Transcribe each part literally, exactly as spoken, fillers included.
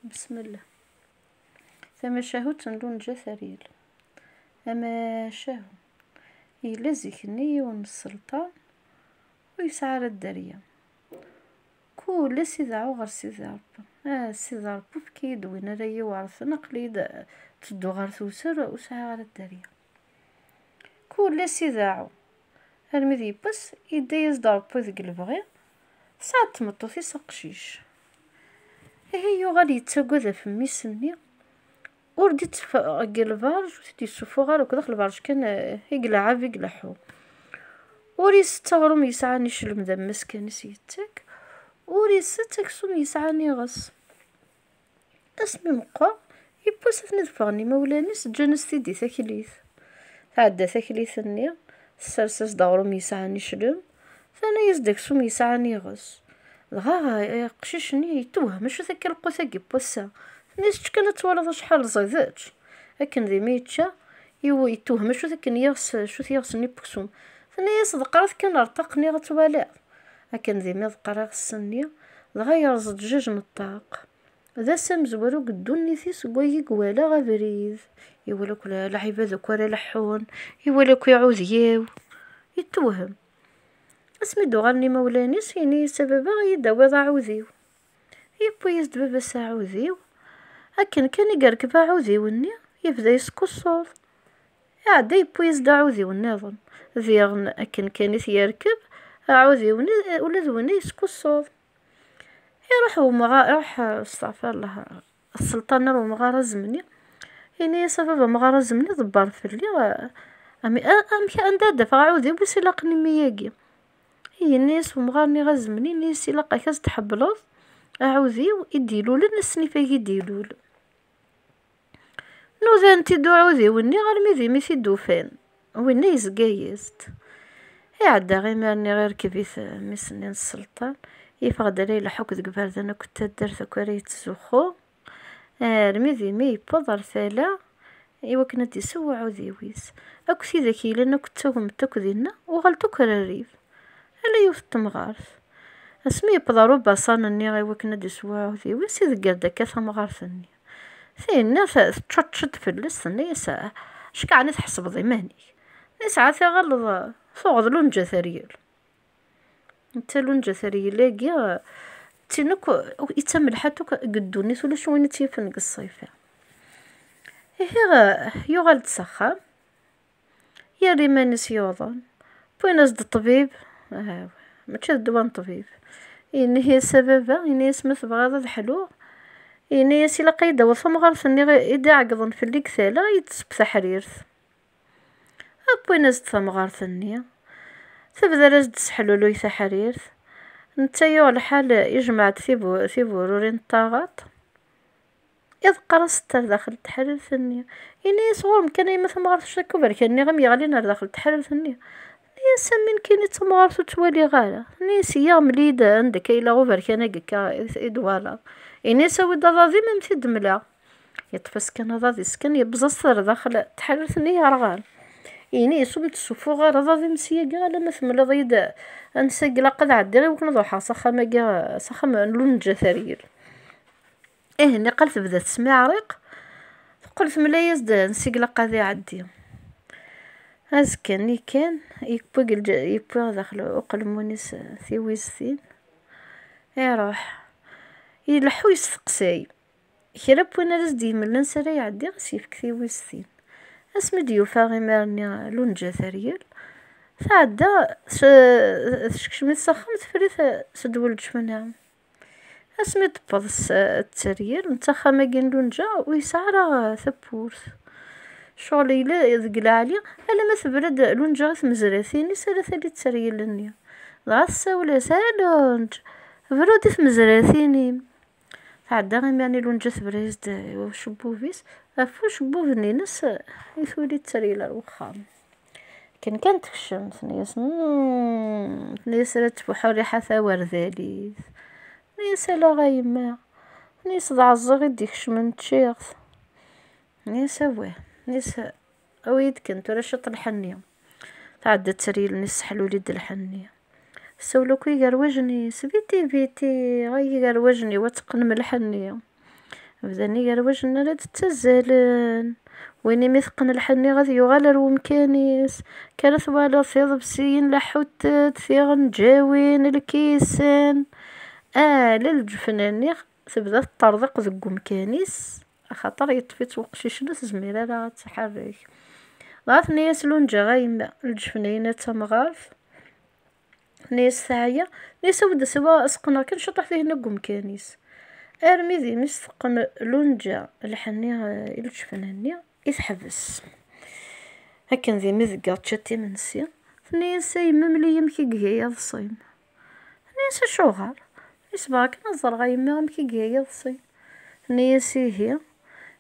Bismillah. Tamacahut n Lunǧa Teryel. Amacahu. Yella zik-nni yiwen n sselṭan ur yesɛi ara dderya. Kul ass ideɛɛu ɣer Sidi Ṛebbi. Ah, Sidi Ṛebbi, efk-iyi-d win ara yi-iweṛten, aql-iyi-d ttedduɣ ɣer tewser, ur sɛiɣ ara dderya. Kul ass ideɛɛu. Armi d yiwwas, yedda-yas-d Ṛebbi deg lebɣi, tesɛa-d tmeṭṭut-is aqcic. Ihi yuɣal yettagad ɣef mmi-s-nni, ur d-itteffeɣ deg lberǧ, ur t-id-yessuffuɣ ara akk daxel lberǧ kan, eh, i ilɛab, i ileḥḥu. Ur isett aɣrum yesɛan iclem d ammas kan i s-yettak, ur isett aksum yesɛan iɣes. Asmi meqqer, yiwwas atni ad ffɣen imawlan-is, ǧǧan-as-t-id i taklit. Tɛedda taklit-nni, tessers-as-d aɣrum yesɛan iclem, terna-yas-d aksum yesɛan iɣes. Dɣa aqcic-nni yetwehhem acu-t akka lqut-agi n wass-a. Tenna-yas: "Ečč kan ad twaliḍ acḥal ẓid, ečč." Akken d imi yečča, iw-, yetwehhem acu-t akken yiɣes, acu-t yiɣes-nni n weksum. Tenna-yas: "Ḍeqqer-it kan ar ṭṭaq-nni ad twaliḍ." Akken d imi ḍeqqer iɣes-nni, dɣa yerẓ-d jjaj n ṭṭaq. D ass amezwaru deg ddunit-is seg wayeg walaɣ abrid. Iwala akk lɛibad akk ara leḥḥun, iwala akk iɛudiw. Yetwehhem. Asmi d-uɣalen imawlan-is, yenna-yas: "A baba, ad yi-d-tawiḍ aɛudiw." Yewwi-yas-d baba-s aɛudiw. Akken kan i yerkeb aɛudiw-nni, yebda yeskuṣṣuḍ. Iɛedda yewwi-yas-d aɛudiw nniḍen. Diɣen akken kan i t-yerkeb, aɛudiw-nni ula d winna yeskuṣṣuḍ. Iruḥ umɣar, iruḥ, eh, asteɣfirullah, sselṭan ar umɣar azemni. Ini-as: "A baba amɣar azemni, ḍebber fell-i, eh, ami-, a-, amek, anda ad d-afeɣ aɛudiw i s-ilaqen i mmi-agi?" Ini-as umɣar-nni azemni, ini-as: "Ilaq-ak ad s-tḥebbleḍ aɛudiw i d-ilulen ass-nni agi d-ilul." Nudan-t-id uɛudiw-nni armi d imi t-id-ufan. Winna yezga-yas-d. Iɛedda imir-nni irkeb-it mmi-s-nni n sselṭan, yeffeɣ-d ara ileḥḥu akk deg iberdan akk n taddart akk ara yettzuxxu, armi d imi yewweḍ ar tala i wakken ad d-isew aɛudiw-is. Akk tidak yellan akk d tagemt akk dinna, uɣalt akk rrif. Ala yiwet n temɣart. Asmi yewweḍ ɣer ubaṣan-nni i wakken ad d-isew aɛudiw-is, idegger-d akka tamɣart-nni. Tinna t-, teččaččeḍ fell-as, tenna-yas: "Ackaɛni tḥesbeḍ iman-ik?" Netta tiɣelḍ, tuɣeḍ Lunǧa Teryel. Netta Lunǧa Teryel-agi, d tin akk, i d tamelḥant akk deg ddunit, ulac win i tt-yifen deg ṣṣifa. Ihi, yuɣal-d s axxam, yerra iman-is yuḍen. Wwin-as-d ṭṭbib, ah, mačči d ddwa n ṭṭbib. Yenna-yas: "A baba," yenna-yas, "ma tebɣiḍ ad ḥluɣ," yenna-yas, "ilaq ad yi-d-tawiḍ tamɣart-nni i d-iɛeggḍen fell-i deg tala, ad yi-d-tessew taḥrirt." Wwin-as-d tamɣart-nni, tebda-as-d tesseḥluluy taḥrirt. Netta yuɣ lḥal, yejmeɛ-d tibu-, tibururin n taɣaṭ. Iḍeqqer-as-tent ar daxel n teḥrirt-nni. Ini-as: "Ɣur-m kan a yemma tamɣart, acku aberkan-nni am yeɣlin ar daxel n teḥrirt-nni." Ini-as: "Am win kan i d tamɣart ur ttwaliɣ ara." Ini-as: "Yya, mel-iyi-d anda akka yella uberkan-agi akka i, i d-twalaḍ." Ini-as: "Awi-d aḍad-im, am t-id-mleɣ." Yeṭṭef-as kan aḍad-is kan, yebbeẓ-as-t ar daxel n teḥrirt-nni yerɣan. Ini-as: "Ur m-d-ssuffuɣ ara aḍad-im syagi alamma temleḍ-iyi-d ansa i ilaq ad ɛeddiɣ i wakken ad ruḥeɣ s axxam-agi, s axxam n Lunǧa Teryel." Ihi nniqal tebda tesmiɛriq, teqqel temla-yas-d ansi ilaq ad iɛeddi. Azekka-nni kan, yewwi deg lǧ-, yewwi daxel uqelmun-is tiwiztin, iruḥ. Ileḥḥu yesteqsay. Kra n win ara s-d-yemlen ansi ara iɛeddi, ad s-yefk tiwiztin. Asmi d-yufa imir-nni Lunǧa Teryel, tɛedda, s-, tekcem-it s axxam, teffer-it s ddwa n lǧefna. Asmi d-tewweḍ s-, Teryel, netta axxam-agi n Lunǧa ur yesɛi ara tawwurt. Ccɣel yella deg lɛali, alamma tebra-d Lunǧa i tmezratin-is, ala tali Teryel-nni. Dɣa tessawel-as: "A Lunǧ, bru-d i tmezratin-im." Tɛedda imir-nni Lunǧa tebra-yas-d i ucebbub-is, ɣef ucebbub-nni-ines i tuli Teryel ar wexxam. Akken kan tekcem, tenna-yas: "Hmm," tenna-yas: "Ala ttfuḥu rriḥa tawerdalit." Tenna-yas: "Ala a yemma." Tenna-yas: "D aɛeẓẓug i d-ikecmen, ččiɣ-t." Tenna-yas: "Awah." Tenna-yas: "Awi-yi-d kan tura ciṭ lḥenni." Tɛedda Teryel-nni tesseḥluli-d lḥenni. Tessawel akk i igerwajen-is: "Biti, biti, ay igerwajen-iw, ad teqqnem lḥenni." Bdan igerwajen ara d-ttazzalen. Win imi teqqen lḥenni ad yuɣal ar wemkan-is. Kara twalaḍ tiḍebsiyin laḥutet, tiɣenǧawin, lkisen. Ala lǧefna-nni tebda teṭṭerḍeq deg wemkan-is, axaṭer yeṭṭef-itt weqcic-nni ur tezmir ara ad tḥerrek. Dɣa tenna-yas Lunǧa: "A yemma, lǧefna-ina d tamɣart." Tenna-yas teɛya, tenna-yas: "Awi-d asiwa, seqqneɣ kan ciṭuḥ tihin deg umkan-is." Armi d imi s-teqqen Lunǧa lḥenni, eh, i lǧefna-nni, i teḥbes. Akken d imi deg tečča imensi, tenna-yas: "A yemma, mel-iyi amek i iga yiḍes-im." Tenna-yas: "Acuɣer?" "Yesbeɣ kan ad ẓreɣ a yemma amek i iga yiḍes-im." Tenna-yas: "Ihi."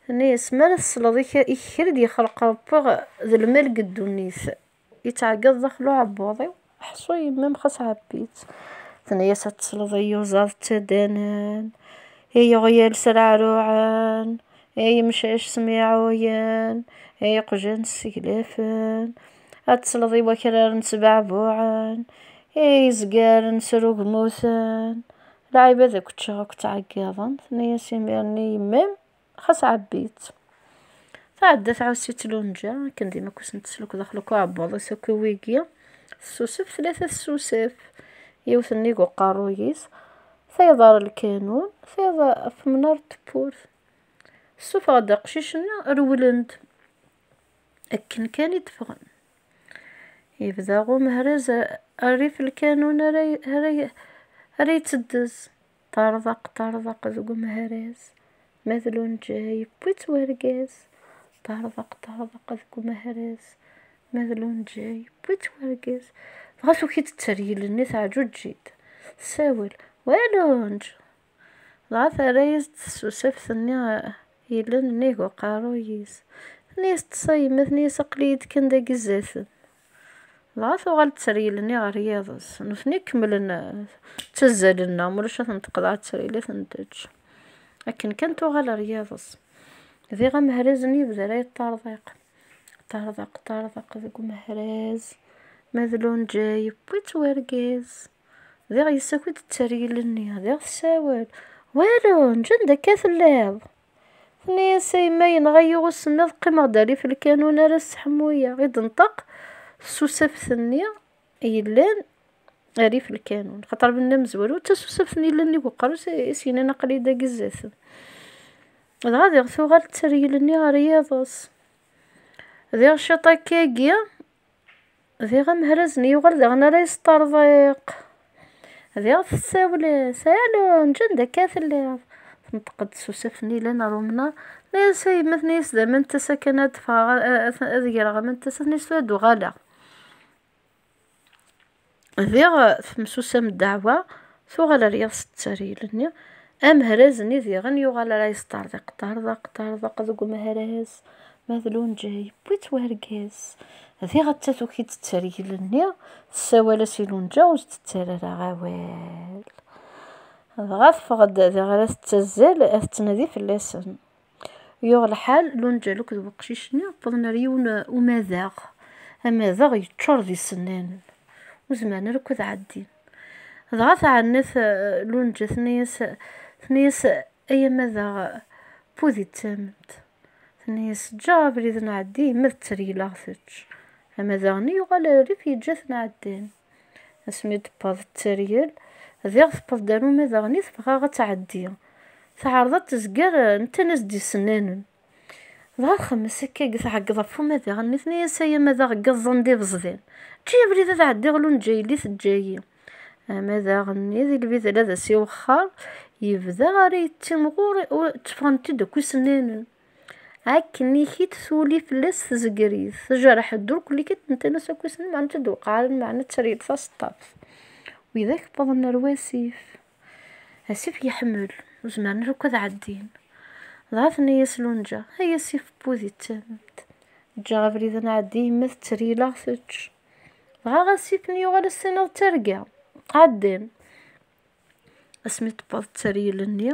Tenna-yas: "Mi ara tesleḍ i k-, i kra i d-yexleq Rebbi d lmal deg ddunit, yettɛeggiḍ daxel uɛebbuḍ-iw, ḥṣu yemma-m xas ɛebbi-tt." Tenna-yas: "Ad tesleḍ ay yuẓaḍ ttaddanen, ay iɣyal sreɛruɛen, ay imcac smiɛuyen, ay iqjan sseglafen, ad tesleḍ i wakraren sbeɛbuɛen, ay izgaren srugmuten, lɛibad akk ččiɣ akk ttɛeggiḍen." Tenna-yas: "Imir-nni yemma-m xas ɛebbi-tt." Tɛedda tɛuss-itt Lunǧa, akken dima akk sent tesluk daxel akk uɛebbuḍ-is akk i wigi. Tessusef, tlata tessusef. Yiwet nnig uqerruy-is, tayeḍ ar lkanun, tayeḍ ɣef umnar n tewwurt. Tessuffeɣ-d aqcic-nni, rewlen-d. Akken kan i d-ffɣen, yebda umehraz rrif lkanun ara, ara, ara yetteddez. Ṭerḍeq, ṭerḍeq deg umehraz, ma d Lunǧa yewwi-tt wergaz. Ṭerḍeq, ṭerḍeq deg umehraz, ma d Lunǧa yewwi-tt wergaz. Dɣa tuki-d tteryel-nni, teɛǧuǧǧi-d, tessawel: "Wa Lunǧ!" Dɣa terra-yas-d tessusaft-nni yellan nnig uqerruy-is. Tenna-yas: "Ṭṭes a yemma," tenna-yas, "aql-iyi-d kan dagi zdat-m." Dɣa tuɣal tteryel-nni ɣer yiḍes. Nutni kemmlen, eh, ttazzalen, neɣ ma ulac ad ten-teqḍeɛ tteryel, ad ten-teǧǧ. Akken kan tuɣal ɣer yiḍes, diɣ amehraz-nni yebda la yeṭṭerḍiq. Ṭerḍeq, ṭerḍeq deg umehraz, ma d Lunǧa yewwi-tt wergaz. Diɣ yessaki-d tteryel-nni, diɣ tessawel: "Wa Lunǧ, anda akka telliḍ?" Tenna-yas: "A yemma, yenɣa-yi usemmiḍ, qqimeɣ-d rrif lkanun ara sseḥmuyeɣ." I d-tenṭeq tessusaft-nni yellan rrif lkanun, xaṭer Benna Mezwaru d tasusaft-nni yellan nnig uqerru-s i s-yennan: "Aql-iyi dagi zdat-m." Dɣa diɣ tuɣal tteryel-nni ɣer yiḍes. Diɣ ciṭ akkagi, diɣ amehraz-nni yuɣal daɣen ara yesṭerḍiq. Diɣ tessawel-as: "A Lunǧ, anda akka telliḍ?" Tenṭeq-d tsusaft-nni yellan ɣer umnar. Tenna-yas: "A yemma," tenna-yas, "d aman n tasa kan ad ffɣeɣ, ad, ad, ad greɣ aman n tasa," tenna-yas, "tura ad uɣaleɣ." Diɣ temsusam ddeɛwa, tuɣal ar yiḍes tteryel-nni. Amehraz-nni diɣen yuɣal ara yesṭerḍiq, ṭerḍeq, ṭerḍeq deg umehraz, ma d Lunǧa yewwi-tt wergaz. Diɣ atta tuki-d tteryel-nni, tessawal-as i Lunǧa, ur s-tettarra ara awal. Dɣa teffeɣ-d, diɣ ara tettazzal, ad tettnadi fell-asen. Yuɣ lḥal, Lunǧa akked weqcic-nni wwḍen ar yiwen umadaɣ. Amadaɣ yeččur d isennanen, ur zmiren ara akk ad ɛeddin. Dɣa tɛennet, eh, Lunǧa, tenna-yas, tenna-yas: "Ay amadaɣ, wwet-d tamemt." Tenna-yas: "Ǧǧiɣ abrid nɛeddi, ma d tteryel a ɣ-tečč." Amadaɣ-nni yuɣal rrif, yeǧǧa-ten ɛeddan. Asmi d-tewweḍ tteryel, diɣ tewweḍ-d ar umadaɣ-nni, tebɣa ad tɛeddi. Teɛreḍ ad tezger, eh, netta-as-d isennanen. Dɣa txemmes akka, tɛeggeḍ ɣef umadaɣ-nni, tenna-yas: "Ay amadaɣ n yiẓẓan d ibeẓḍan, ǧǧi abrid ad ɛeddiɣ, Lunǧa yelli teǧǧa-yi." Amadaɣ-nni di lbidla d as-iwexxer, yebda ara yettimɣur, u-, tteffɣen-t-id akk isennanen. Akken ikit tuli fell-as tezger-it, tjerreḥ-d ur kulli kit n tanas akk isnen, meɛna ur d-tewqeɛ ara, meɛna tteryel taseṭṭaft. Widak wwḍen ar wasif. Asif yeḥmel, ur zmiren ara akk ad ɛeddin. Dɣa tenna-yas Lunǧa: "Ay asif n wudi d tamemt, ǧǧiɣ abrid ad nɛeddi, yemma tetter-iyi-d a ɣ-tečč." Dɣa asif-nni yuɣal as-tiniḍ d targa. Ɛeddan. Asmi tewweḍ tteryel-nni,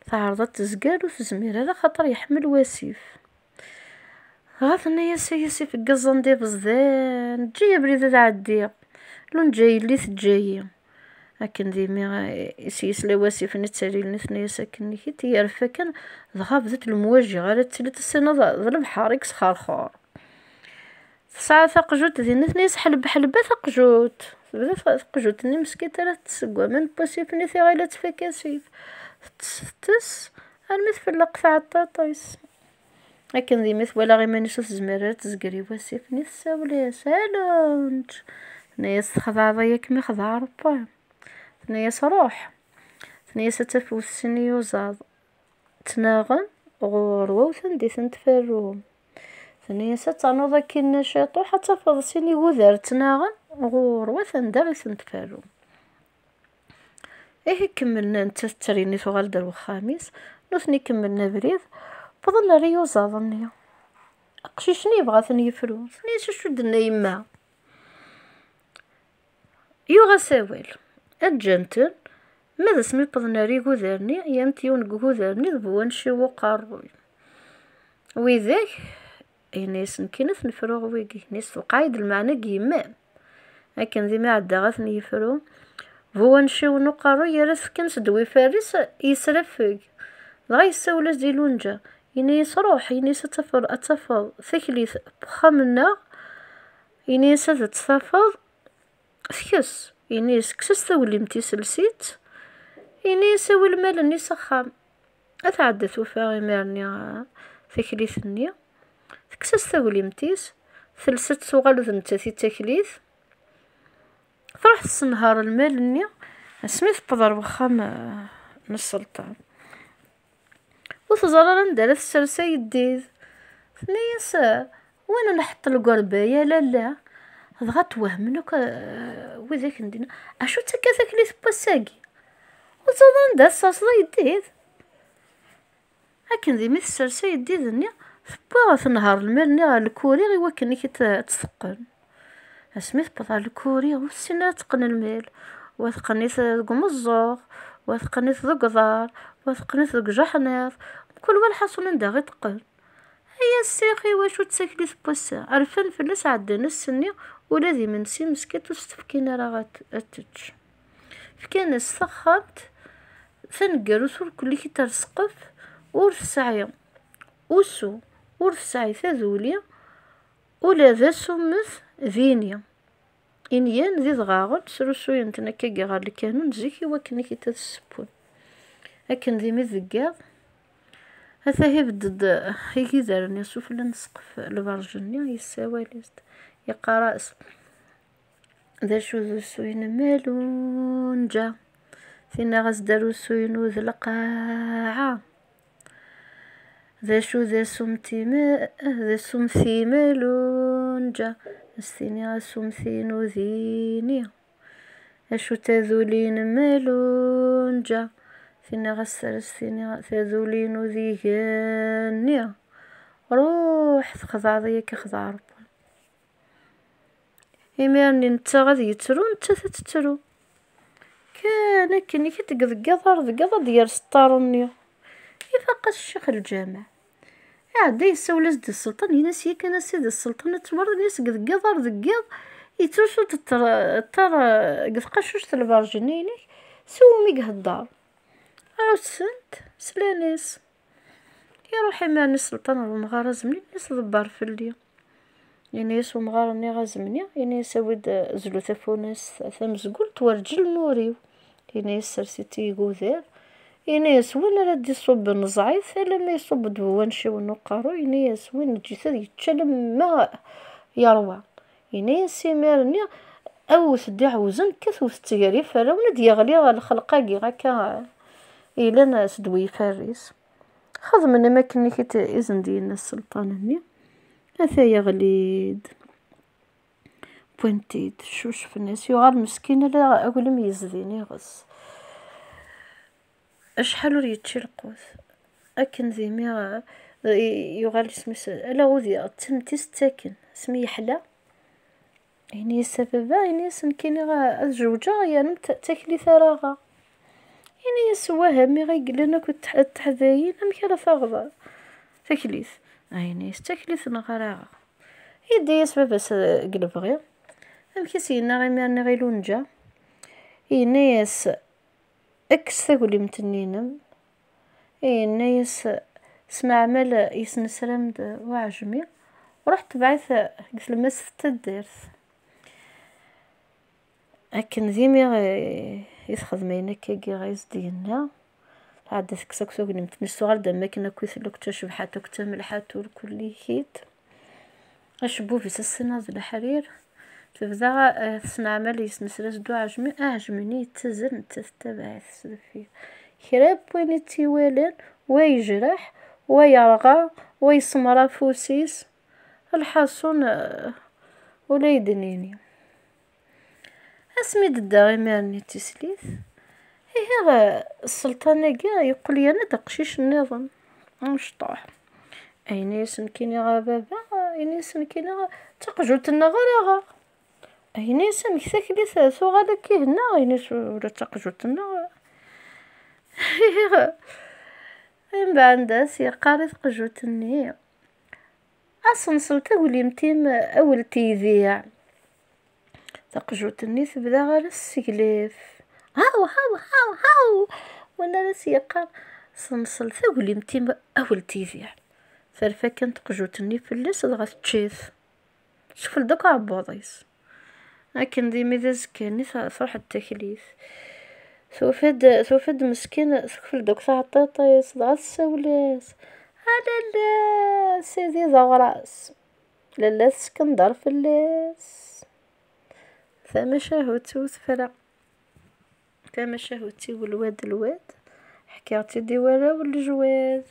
teɛreḍ ad tezger, ur tezmir ara, axaṭer yeḥmel wasif. Dɣa tenna-yas: "Ay asif n yiẓẓan d ibeẓḍan, ǧǧi abrid ad ɛeddiɣ. Lunǧa yelli teǧǧa-yi." Akken d imi, eh, s yesla wasif-nni ttalin-, tenna-yas akken-nni-kit, yerfa kan, dɣa bdiɣ lemwaji ara tili tessineḍ d lebḥer i yesxerxur. Tesɛa taqjut dinna, tenna-yas: "Ḥleb, ḥleb a taqjut." Tebda taq-, taqjut-nni meskint ara tesseggamen n wasif-nni tiɣila tfak asif. Tettess, tettess, armi tfelleq tɛeṭṭaṭ-is. Akken d imi twala iman-is ur tezmir ara ad tezger i wasif-nni, tessawel-as: "Alo, nečč." Tenna-yas: "Txedɛeḍ-iyi, ad kem-ixdeɛ Ṛebbi." Tenna-yas: "Ruḥ." Tenna-yas: "Ad tafeḍ sin iyuzaḍ ttnaɣen ɣur wawten di ten-tferru." Tenna-yas: "Ad ternuḍ akkin ciṭuḥ, ad tafeḍ sin igudar ttnaɣen ɣur wat anda i ten-tferru." Ihi kemmlen, nettat tettrini tuɣal-d ar wexxam-is, nutni kemmlen abrid, wwḍen ar iyuzaḍ-nni. Aqcic-nni yebɣa ad ten-yefru. Tenna-yas: "Acu d-tenna yemma?" Yuɣ-as awal. Ǧǧan-ten, ma d asmi wwḍen ar igudar-nni, yam-t yiwen deg igudar-nni d bu wannect-iw uqerruy. Widak, yenna-yasen: "Kkin ad ten-fruɣ wigi." Yenna-yas: "Tewqeɛ-iyi-d lmeɛna deg yemma-m." Akken d imi ɛeddaɣ ad ten-yefru, bu wannect-iw n uqerruy yerra-t kan s ddwa iferr-is, yesrafeg. Dɣa yessawel-as-d i Lunǧa. Yenna-yas: "Ruḥ," yenna-yas, "ad tafeḍ, ad tafeḍ taklit n wexxam-nneɣ." Yenna-yas: "Ad tt-tafeḍ." Tekles. Ini-as: "Kkes-as taglimt-is, els-itt." Ini-as: "Awi lmal-nni s axxam." Ad tɛedda tufa imir-nni, ah, taklit-nni. Tekkes-as taglimt-is, tels-itt, tuɣal d nettat i d taklit. Truḥ tessenher lmal-nni asmi tewweḍ ar wexxam, ah, n sselṭan. Ur teẓri ara anda ara tessers ayeddid. Tenna-yas: "Win nḥeṭṭ lgerba ya lalla." Dɣa twehmen akk, eh, widak n dinna. "Acu d takka taklit n wass-agi? Ur teẓriḍ anda ara tesserseḍ ayeddid?" Akken d imi tessers ayeddid-nni, tewwi tenher lmal-nni ɣer lkuri i wakken i t-, ad tt-teqqen. Asmi tewweḍ ɣer lkuri, ur tessin ara teqqen lmal. Wa teqqen-it deg umeẓẓuɣ, wa teqqen-it deg uḍar, wa teqqen-it deg ujeḥniḍ. Mkul wa lḥaṣun anda i teqqen. Ay a ssix, i wacu d taklit n wass-a? Rfan fell-as, ɛeddan ass-nni, ula d imensi meskint ur s-t-fkin ara ad, ad tečč. Fkan-as taxxamt taneggarut ur kelli-k-id ar ssqef, ur tesɛi usu, ur tesɛi taduli, ula d asummet dini. Inyan d idɣaɣen srusuyen-ten akkagi ɣer lkanun zik i wakken i k-id ad ssewwen. Akken d imi deg iḍ, ata ibedd-d igidaren-is sufella n ssqef lberǧ-nni, yessawal-as-d, yeqqar-as: "D acu d usuy n Malunǧa?" Tinna ɣas d arusuy n udelqaɛa. "D acu d asumtim, d asumtim Malunǧa?" As-tini asumti n udini. "Acu taduli n Malunǧa?" Tinna ɣas ar as-tini taduli n udigenni. Ruḥ, texdeɛḍ-iyi akka xdeɛ Rebbi. Imir-nni netta ad yettru, nettat ad tettru. Kan akken i k-id-deggeḍ ar deggeḍ ad d-yers ṭṭar-nni. Ifaq-as ccix lǧameɛ. Iɛedda yessawel-as-d i sselṭan, yenna-as: "Yakan a sidi sselṭan, ad twaliḍ, yenna-as, deg iḍ ar deg iḍ, yettrusu-d ṭṭar, ṭṭar, eh, deg tqacuct n lberǧ-nni-inek, s wumi ihedder." Ɛussen-t, slan-as. Iruḥ imir-nni sselṭan ɣer umɣar azemni, yenna-as: "Ḍebber fell-i." Yenna-as umɣar-nni azemni, yenna-as: "Awi-d, eh, zlu tafunast tamezgult, werǧel nnur-iw." Yenna-as: "Sers-itt i yigudar." Yenna-as: "Win ara d-iṣubben ẓẓɛit, alamma iṣubb-d bu wannect-iw n uqerru." Yenna-as: "Win eǧǧ-it ad yečč alamma yerwa." Yenna-as imir-nni: "Awet-d iɛewzen, kkat wet-tt gar yiferrawen, ad d-yeɣli lxelq-agi akka ilan s ddwa iferr-is." Xedmen am akken i t-, i sen-d-yenna sselṭan-nni. Ata yeɣli-d. Wwin-t-id, cucfen-as, yuɣal meskin ala aglim yezdin iɣes. Acḥal ur yečči lqut. Akken d imi, eh, yuɣal isem-is, ala udi, d timetti s-ttaken, asmi yeḥla. Ini-as a baba, ini-as nekkini ad zewǧeɣ, yerna t-, taklit ara aɣeɣ. Ini-as wah, a mmi, i yellan akk d teḥ-, d teḥdayin, amek ara taɣeḍ taklit? Ini-as taklit neɣ ara aɣeɣ. Yedda-yas baba-s, eh, deg lebɣi. Amek i s-yenna imir-nni i Lunǧa? Yenna-yas: "Kkes taglimt-nni-inem." Yenna-yas: "Smeɛmal yesnesram-d uɛejmi, ruḥ tebɛ-it deg tlemmast n taddart." Akken d imi i, i texdem ayen akkagi i s-d-yenna, tɛedda tekkes akk taglimt-nni, tuɣal-d am wakken akk i tella, akk d tacebḥant, akk d tamelḥant, ur kulli kit. Acebbub-is ass-nni d leḥrir. Tebda, eh, tesneɛmal yesnesra-s-d uɛejmi, aɛejmi-nni yettazzal, nettat tettabaɛ-it s deffir. Kra n win i tt-iwalan, wa yejreḥ, wa yerɣa, wa yessemɣer afus-is. Lḥaṣun, eh, ula i d-nini. Asmi d-tedda imir-nni d tislit, ihi, eh, sselṭan-agi yeqqel yerna-d aqcic nniḍen, amecṭuḥ. Ayen i asen-kiniɣ a baba, ayen i asen-kiniɣ d taqjut-nneɣ ara aɣeɣ. Ayen i asen-k taklit tuɣal akka ihenna, ayen i s-, ula d taqjut-nneɣ. Mbeɛd as-yeqqar i taqjut-nni: "Asenṣel taglimt-im, a wel-teydiɛ." Taqjut-nni tebda ara tesseglaf. Haw, haw, haw, haw! Win ara s-yeqqar: "Senṣel taglimt-im, a wel-teydiɛ." Terfa kan taqjut-nni fell-as, dɣa tečča-t. Sufel-d akk aɛebbuḍ-is. Akken d imi d azekka-nni, t-, truḥ-d taklit. Tufa-d, tufa-d meskin, tekfel-d akk taɛeṭṭiṭ-is, dɣa tessawel-as: "A lalla, sidi d aɣras." Lalla teskendeṛ fell-as. Tamacahut-iw tefra. Tamacahut-iw lwad lwad, ḥkiɣ-tt-id i warraw n lejwad.